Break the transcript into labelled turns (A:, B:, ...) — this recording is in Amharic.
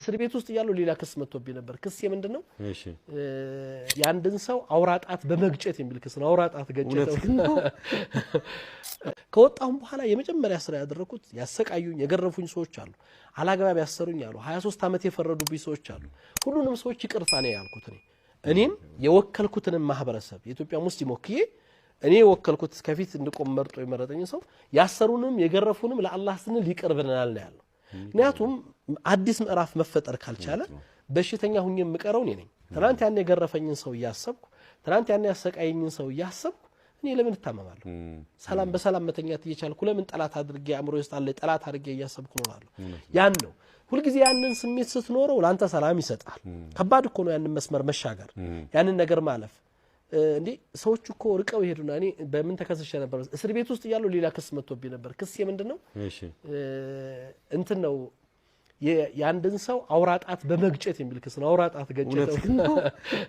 A: እስር ቤት ውስጥ እያለሁ ሌላ ክስ መጥቶብኝ ነበር። ክስ የምንድን ነው?
B: እሺ።
A: የአንድን ሰው አውራጣት በመግጨት የሚል ክስ ነው። አውራጣት ገጨ።
B: እውነት ነው?
A: ከወጣሁም በኋላ የመጀመሪያ ስራ ያደረኩት ያሰቃዩኝ የገረፉኝ ሰዎች አሉ። አላግባብ ያሰሩኝ አሉ። 23 ዓመት የፈረዱብኝ ሰዎች አሉ። ሁሉንም ሰዎች ይቅርታ ነው ያልኩት። እኔም የወከልኩትንም ማህበረሰብ የኢትዮጵያ ሙስሊም ወክዬ፣ እኔ የወከልኩት ከፊት እንድቆም መርጦ የመረጠኝ ሰው ያሰሩንም የገረፉንም ለአላህ ስንል ይቅር ብለናል ነው ያለው። ምክንያቱም አዲስ ምዕራፍ መፈጠር ካልቻለ በሽተኛ ሁኜ የምቀረው እኔ ነኝ። ትናንት ያን የገረፈኝን ሰው እያሰብኩ፣ ትናንት ያን ያሰቃየኝን ሰው እያሰብኩ እኔ ለምን እታመማለሁ? ሰላም በሰላም መተኛት እየቻልኩ ለምን ጠላት አድርጌ አእምሮ ውስጥ አለ ጠላት አድርጌ እያሰብኩ እኖራለሁ? ያን ነው ሁልጊዜ ያንን ስሜት ስትኖረው ለአንተ ሰላም ይሰጣል። ከባድ እኮ ነው ያንን መስመር መሻገር፣ ያንን ነገር ማለፍ። እንዴ ሰዎች እኮ ርቀው ይሄዱና እኔ በምን ተከስሼ ነበር? እስር ቤት ውስጥ እያለሁ ሌላ ክስ መጥቶብኝ ነበር። ክስ የምንድን ነው?
B: እሺ።
A: እንትን ነው፣ የአንድን ሰው አውራጣት በመግጨት የሚል ክስ ነው። አውራጣት ገጨ።
B: እውነት ነው?